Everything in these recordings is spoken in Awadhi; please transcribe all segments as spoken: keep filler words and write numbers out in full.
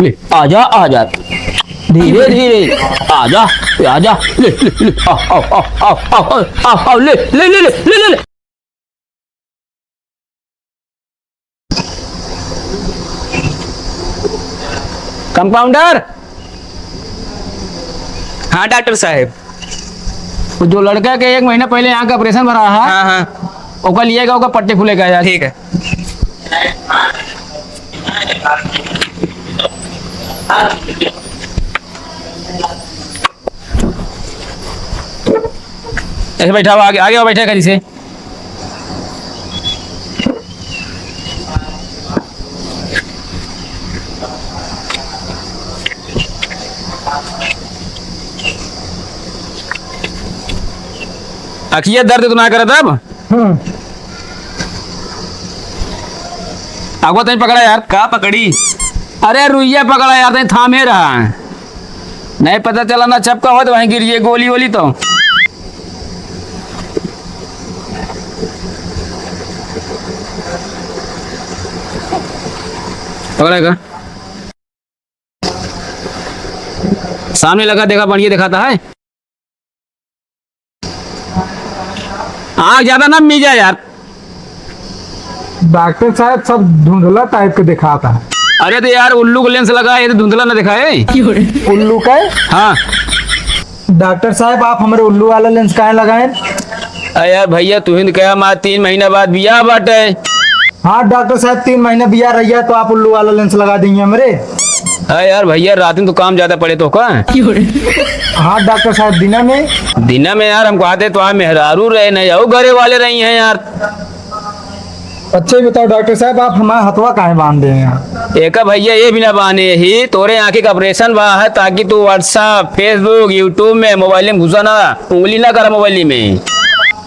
ले, आजा, आजा। धीरे, धीरे। आजा, आजा। ले, ले, ले। आ, आ, ले, ले, ले, ले। कंपाउंडर। हाँ डॉक्टर साहेब। वो जो लड़का के एक महीना पहले यहाँ का ऑपरेशन भरा है, हाँ, हाँ। ओका लिए का, ओका पट्टी फूले का यार। ठीक है। ऐसे बैठा हुआ, आगे, आगे बैठा करी से। अखिया दर्द तो ना करत अब? हम्म। आगो तनी पकड़ा यार। का पकड़ी? अरे रुइया पकड़ा यार, तनी थामे रहा। नहीं पता चला ना चपका हो तो वहीं गिर गई गोली वोली तो। पकड़ा का? सामने लगा देखा, बढ़िया दिखाता है। आँख ज्यादा ना मीजा यार। डॉक्टर साहब, सब धुंधला टाइप के दिखाता है। अरे तो यार, उल्लू को लेंस लगाए, ये तो धुंधला ना दिखाए। उल्लू का? हाँ। डॉक्टर साहब, आप हमरे उल्लू वाला लेंस काहे लगाए? अरे यार भैया, तू ही तो कहा, हमारा तीन महीना बाद बियाह बाटे। हाँ डॉक्टर साहब, तीन महीना बियाह रहिया तो आप उल्लू वाला लेंस लगा देंगे हमरे। अरे यार भैया, रात में तो काम ज्यादा पड़े तो का? हाँ डॉक्टर साहब, दिना में। दिना में यार, हमको आते तो आ मेहरारू रहे, नहीं और घरे वाले रही हैं यार। अच्छा, ये बताओ डॉक्टर साहब, आप हमारा हथवा काहे बांध दे हैं? एका भैया ये बिना बांधे ही तोरे आँखी का ऑपरेशन बा है, ताकि तू WhatsApp, Facebook, YouTube में, मोबाइल में घुसा ना, उंगली ना करा मोबाइल में।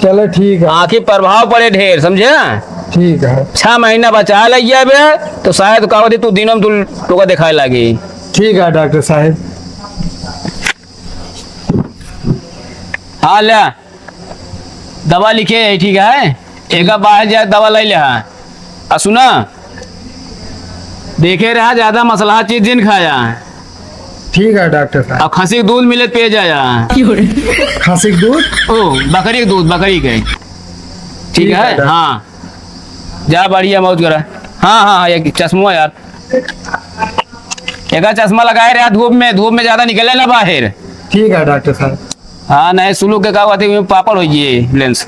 चलो ठीक है। आँखी प्रभाव पड़े ढेर, समझे? ठीक है। छह महीना बचा लग जाबे, तो शायद का होती तू दिनों में तू, तोका दिखाए लागी। ठीक है डॉक्टर साहब। हाँ, ले। दवा लिखे है, ठीक है? एक बाहर जाए, दवा ले ले। हाँ। आ सुना, देखे रहा, ज्यादा मसलहा चीज जिन खाया। ठीक है डॉक्टर साहब। अब खसी के दूध मिले, पिए जाया। खसी के दूध? ओ, बकरी के दूध, बकरी के। ठीक ठीक है, है, डॉक्टर। हाँ। जा बढ़िया मौज करा। हाँ, हाँ, हाँ, एक चश्मा यार। एक चश्मा लगाए रहा धूप में, धूप में ज्यादा निकले ना बाहर। ठीक है डॉक्टर साहब। हाँ, नहीं, सुलू के का बात है, पापड़ हो गए लेंस।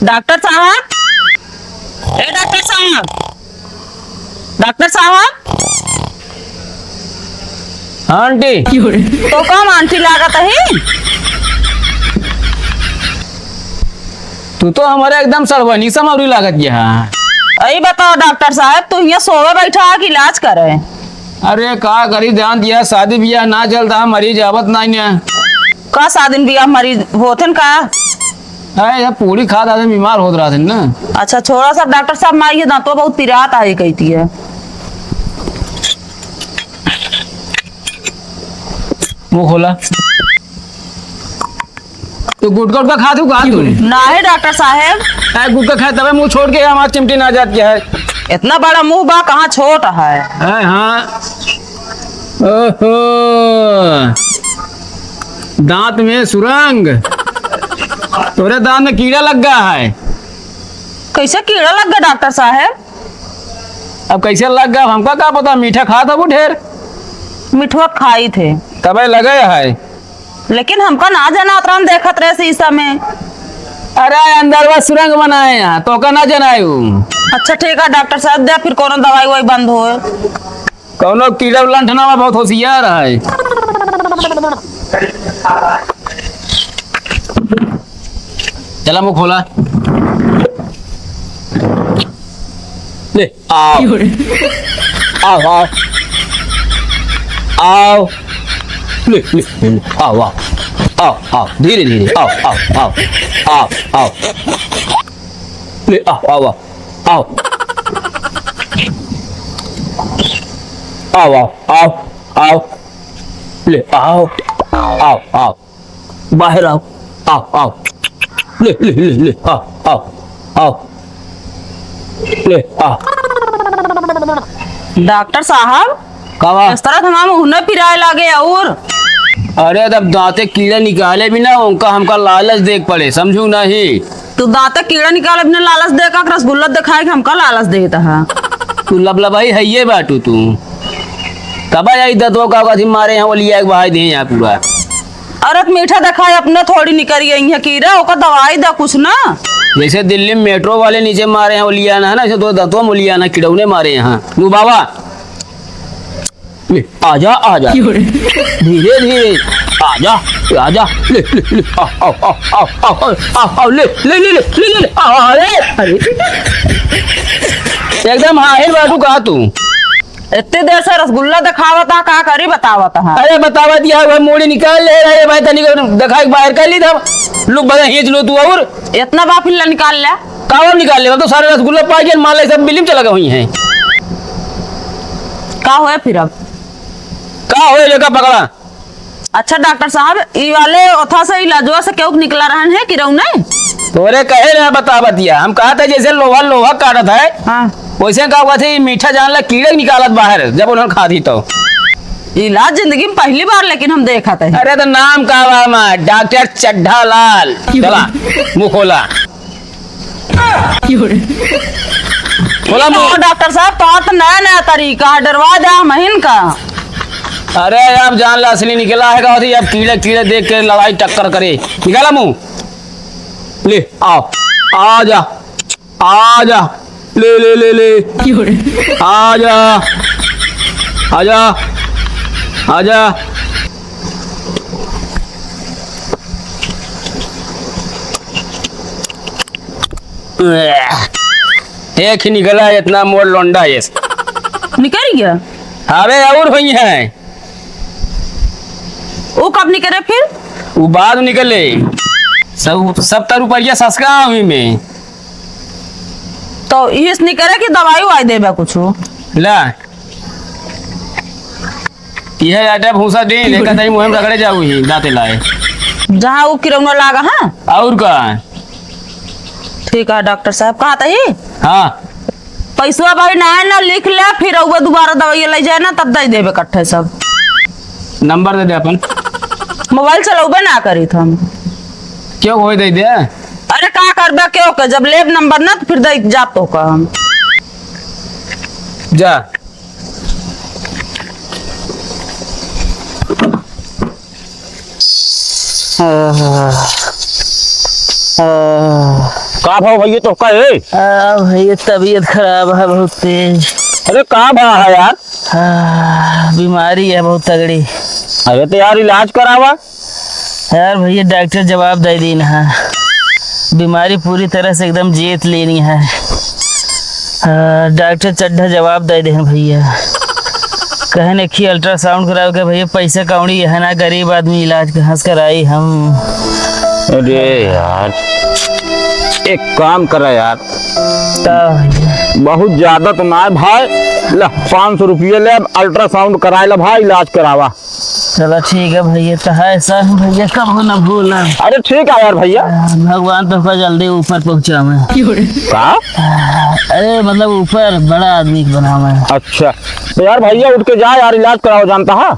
डॉक्टर साहब, ए डॉक्टर साहब, डॉक्टर साहब। हाँ आंटी। तो कम आंटी लागत ही? तू तो हमारे एकदम सड़वनी समौरी लागत है। अई बताओ डॉक्टर साहब, तू हियाँ सोवे बैठा है कि इलाज करे? अरे का करी, ध्यान दिया, शादी बियाह ना चलता, मरीज आवत नहीं है। का शादी बियाह मरीज होथन का? अरे, ये पूरी खात आदमी बीमार होत रहत है ना। अच्छा, छोड़ा सब, डॉक्टर साहब, माई के दांतवा बहुत पिरात है, कहती है। मुंह खोला। तो गुटखा उटखा खात हूँ का तू? नाही डॉक्टर साहेब। ए, गुटखा खाए तबे मुंह छोट के हमार चिमटी ना जात के है। इतना बड़ा मुंह बा, कहाँ छोट है? ए, हाँ। ओहो, दांत में सुरंग, तोरे दांत में कीड़ा लग गया है। कैसे कीड़ा लग गया डॉक्टर साहेब? अब कैसे लग गया, हमका का पता, मीठा खात हबू ढेर। मिठवा खाई थे। तबे लगे है। लेकिन हमका ना जनात रहन, देखत रहे शीशा में। अरे अंदरवा सुरंग बनाए हैं, तोका ना जनायु। अच्छा ठीक है डॉक्टर साहब, दे फिर कोनो दवाई ववाई बंद होए। कौनो कीड़ा लंठना में बहुत होशियार है। चला मुंह खोला। ले, आओ। आओ, आओ। आओ। ले, ले, ले, ले। आओ, आओ। आओ, आओ। धीरे, धीरे। आओ, आओ, आओ। आओ, आओ। ले, आओ, आओ, आओ। आओ। आओ, आओ, आओ, आओ। ले, आओ। आओ, आओ, बाहर आओ, आओ, आओ, ले, ले, ले, ले, आओ, आओ, आओ, ले, आ। डॉक्टर साहब, का बा? इस तरह हमार मुंह न पिराए लागे और। अरे, तब दांते कीड़े निकाले भी ना, उनका हमका लालच देख पड़े, समझू नहीं? तू दांते कीड़ा निकाले बिना लालच दे का, रसगुल्ला दिखाए के हमका लालच देता है। तू लबलबाई है ये बाटू तू। तब आई दतवा का कथी मारे हैं, वो लिया एक बहाई दे यहाँ पूरा। अरे, त मीठा दिखाए, अपने थोड़ी निकल गई है कीड़ा, ओका दवाई दा कुछ ना। जैसे दिल्ली में मेट्रो वाले नीचे मारे हैं, वो लिया ना है ना, ऐसे तो दतवा में लिया ना, किड़ौने मारे हैं। लू बाबा, ले, आजा, आजा। क्यों रे? धीरे, धीरे। आजा, आजा। ले, ले, ले। आ, आ, ले, ले, ले। आ, अरे, अरे। एकदम हाहिर बाटू कहा तू। इतनी देर से रसगुल्ला दिखावत हा, का करी बतावत हा? अरे, बतावत यह, वह मूड़ी निकाल ले रहे भाई, तनी को दिखाई बाहर कर ली था। लोग बड़ा खींच लो तू और। इतना बाफिल्ला निकाल ले। कावा निकाल ले, तो सारे रसगुल्ला पा गए, मान ले सब बिल्ली में चला गए हुई हैं। का होए फिर अब? का होए, लेका पकड़ा। अच्छा डॉक्टर साहब, ई वाले ओथा से, इलाजवा से केहू के निकला रहन है कि रहू नहीं? तोरे कहे ना बता बतिया, हम कहा था जैसे लोहा लोहा काटत है, हाँ। वैसे का हुआ थे, ई मीठा जान ला कीड़े निकालत बाहर, जब उन्होंने खा दी तो। इलाज जिंदगी में पहली बार लेकिन हम देखा था। अरे तो नाम का बा हमार, डॉक्टर चड्ढा लाल। चला, मुंह खोला। बोला तो मुंह। डॉक्टर साहब, तो, तो नया नया तरीका है, डरवा दे महीन का। अरे, अब जान ला असली निकला है, कहती अब कीड़े कीड़े देख के लड़ाई टक्कर करे। निकाला मुंह। ले, आओ। आ जा। आ जा। ले, ले, ले, ले। आ जा। आ जा। आ जा। एक ही निकला है इतना मोर लोंडा ये। निकल गया? अरे और हुई है। वो कब निकले फिर? वो बाद में निकले। सब, सत्तर रुपया सस्ता हुई में। तो इस निकले कि दवाई उवाई देबे कुछ? ला। यह आटा भूसा दे, लेकर तई मुँह में रगड़े जाऊ ही, दाँते लाए। जहाँ वो किरौना लागा, हाँ? और का? ठीक है डॉक्टर साहब, कहा तही? हाँ। पैसवा भाई ना है ना, लिख ले, फिर रउआ दोबारा दवाई ले जाए ना, तब दे देबे इकट्ठे सब। नंबर दे दे अपन। मोबाइल चलौबे ना करी थ हम। क्यों, कोई दे दे? अरे का करबे, क्यों के जब लेब नंबर ना, तो फिर दे जाब तो का हम। जा। आह, आह। का भाव भैया तो का है? आ भैया, तबीयत खराब है बहुत तेज। अरे का भा है यार? आ, बीमारी है बहुत तगड़ी। अरे तो यार इलाज करावा। यार भैया, डॉक्टर जवाब दे दीन है, बीमारी पूरी तरह से एकदम जीत लेनी है। आ, डॉक्टर चड्ढा जवाब दे दे हैं भैया। कहे ने कि अल्ट्रासाउंड करावे के भैया, पैसा कौड़ी है ना, गरीब आदमी इलाज कहाँ से कराई हम। अरे यार, एक काम करा यार, का भैया? बहुत ज्यादा तो ना है भाई, ला पाँच सौ रुपये ले, अब अल्ट्रासाउंड कराए ला भाई, इलाज करावा। चला ठीक है भैया, तो है सर भैया, कबो ना भूला। अरे ठीक है यार भैया। भगवान तोहका जल्दी ऊपर पहुँचावे। का? अरे मतलब ऊपर बड़ा आदमी के बनावे। अच्छा, तो यार भैया उठ के जा यार, इलाज कराओ, जानता है?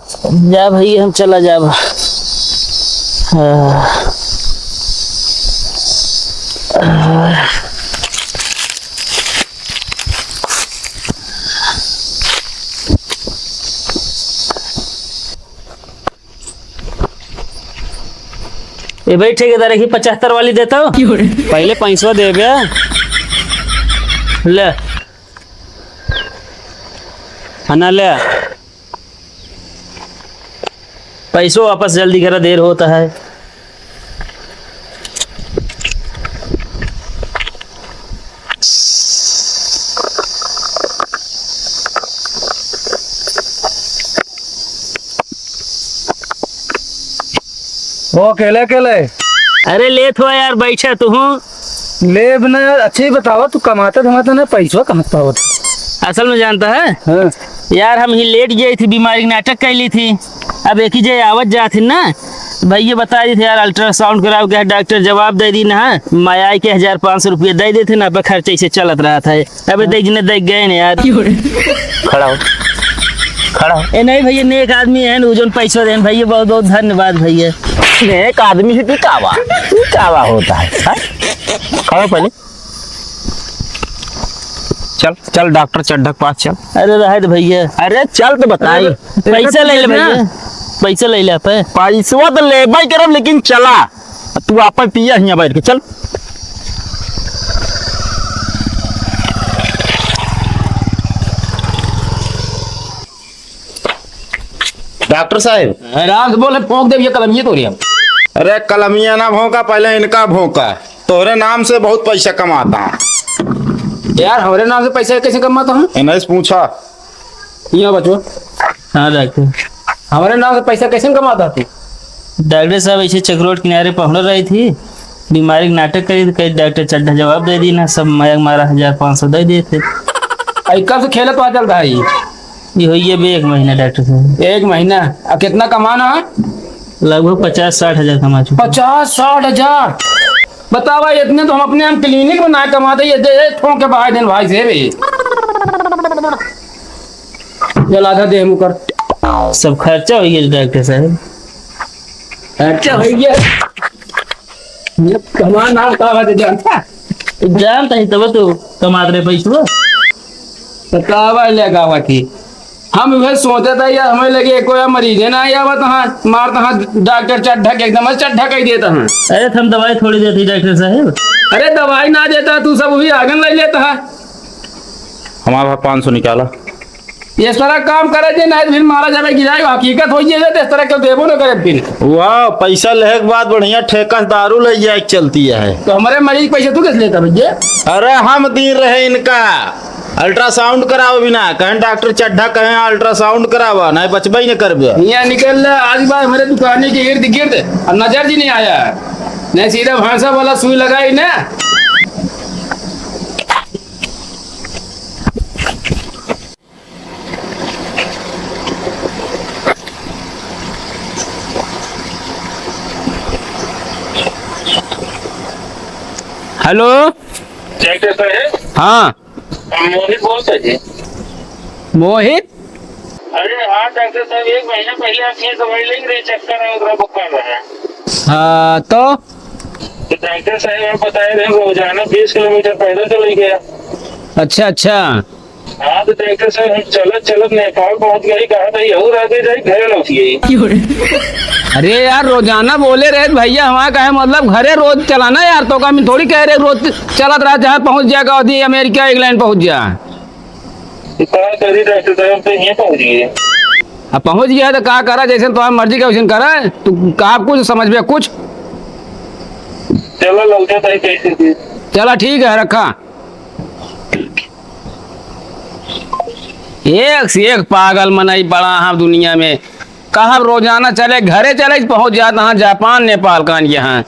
जा भैया, हम चला जाब। हाँ। ए भाई ठेकेदार, एक ही पचहत्तर वाली देता हो। पहले पैसवा देबे। ले। है ना, ले। पैसो वापस जल्दी करा, देर होता है। ओ, अकेले, अकेले? अरे, लेत हो यार, बैठे तू हूँ। लेब ना यार, अच्छे ही बतावा, तू कमाता धमाता ना, पैसवा कहाँ से पावत? असल में जानता है? हाँ। यार, हम ही लेट गई थी, बीमारी के नाटक कर ली थी। अब एक ही जे आवत जात है ना, भैया बता दी थे यार, अल्ट्रासाउंड कराओ के डॉक्टर जवाब दे दी ना, मैं आई के हजार पाँच सौ रुपया दे देते ना, अब खर्चा इसे चलत रहा था। अबे देख जने देख गए ना यार। खड़ा हो, खड़ा हो। ए नहीं भैया, नेक आदमी है ना, जौन पैसा देन भैया, बहुत बहुत धन्यवाद भैया। नेक आदमी है, तू कावा, तू कावा होता है, हाँ? खड़ा हो पहले। चल, चल, डॉक्टर चड्ढक पास चल। अरे रहे दे भैया। अरे चल तो बताई। अरे पैसा ले ले भैया, पैसा ले ले आप। पैसवा तो लेबे करब, लेकिन चला, तू आपन पिया हियां बैठ के, चल। डॉक्टर साहब। आराम से बोले, भोंक देब ये कलमिये तोरी हम। अरे कलमिया ना भोंका, पहले इनका भोंका। तोहरे नाम से बहुत पैसा कमाता हूँ। यार, हमरे नाम से पैसा कैसे कमाता हूँ? इन्हें से पूछा। यहाँ बचो। हाँ डॉक्टर। हमरे नाम से पैसा कैसे कमाता तू? डॉक्टर साहब, ऐसे चकरोट किनारे पहुँच रही थी, बीमारी के नाटक करी, तो कहीं डॉक्टर चड्ढा जवाब दे दी ना, सब मयक मारा हजार पाँच सौ दे दिए थे। आई कब से खेलत हुआ चल रहा है ये? ये होइए बे एक महीना डॉक्टर साहब। एक महीना? आ कितना कमाना है? लगभग पचास साठ हजार कमा चुका। पचास साठ हजार? बतावा, इतने तो हम अपने हम क्लिनिक में ना कमाते, ये दे, ये ठोंक के बहाई देन भाई से बे। चल आधा दे मुकर। सब खर्चा हो गया डॉक्टर साहब। खर्चा हो गया? ये कमाना का बात है जानता? जानता ही तब तो कमात रहे पैसवा। बतावा ले गावा की। हम वह सोचत है यार, हमें लगे कोई मरीज है ना, या बता हाँ, मारता हाँ डॉक्टर चड्ढा के एकदम चड्ढा कही देता हाँ। अरे, हम दवाई थोड़ी देती डॉक्टर साहब। अरे, दवाई ना देता, तू सब भी आगन ले लेता है। हमारा पाँच सौ निकाला। ये सारा काम करे जे, नहीं तो फिर मारा जावे, गिराई हकीकत हो जाए, तो इस तरह के देबो न करे फिर। वाह, पैसा लेहे के बाद बढ़िया ठेका से दारू ले जाए के चलती है। तो हमारे मरीज पैसे तू कैसे लेता भैया? अरे, हम दी रहे इनका। अल्ट्रासाउंड कराओ बिना, कहें डॉक्टर चड्ढा कहें अल्ट्रासाउंड करावा, नहीं बचबे ही न करबे। यहाँ निकल ले, आज बार हमारे दुकाने के इर्द गिर्द और नजर जी नहीं आया। नहीं सीधा भांसा वाला सुई लगाई ना। हेलो। डॉक्टर साहब। हाँ। हम मोहित बोलते जी। मोहित? अरे हाँ डॉक्टर साहब, एक महीना पहले आप ये दवाई लेके रहे, चक्कर है, उधर बुखार रहा है। हाँ, तो? तो डॉक्टर साहब, आप बताए रहे, रोजाना बीस किलोमीटर पैदल चले गया। अच्छा, अच्छा। हाँ, तो डॉक्टर साहब, हम चलत चलत नेपाल पहुँच गए, कहा था, यहू रह गए, जाए घर लौट गए। अरे यार, रोजाना बोले रहे भैया, हमारा कहे मतलब घरे रोज चलाना यार, तो का हम थोड़ी कह रहे रोज चलत रहा, जहाँ पहुँच जाएगा, अभी अमेरिका, इंग्लैंड पहुँच जा। तो का करी डॉक्टर साहब, तो यहीं पहुँच गए। अब पहुँच गया तो का करा, जैसे तुम्हारी मर्जी का वैसे करा, तू का कुछ समझ में कुछ। चलो लौटे भाई, कैसे भी। चला ठीक है, रखा। एक से एक पागल मनई पड़ा हम दुनिया में। कहब रोजाना चले, घरे चले, पहुँच जात हाँ जापान, नेपाल, कान यहाँ।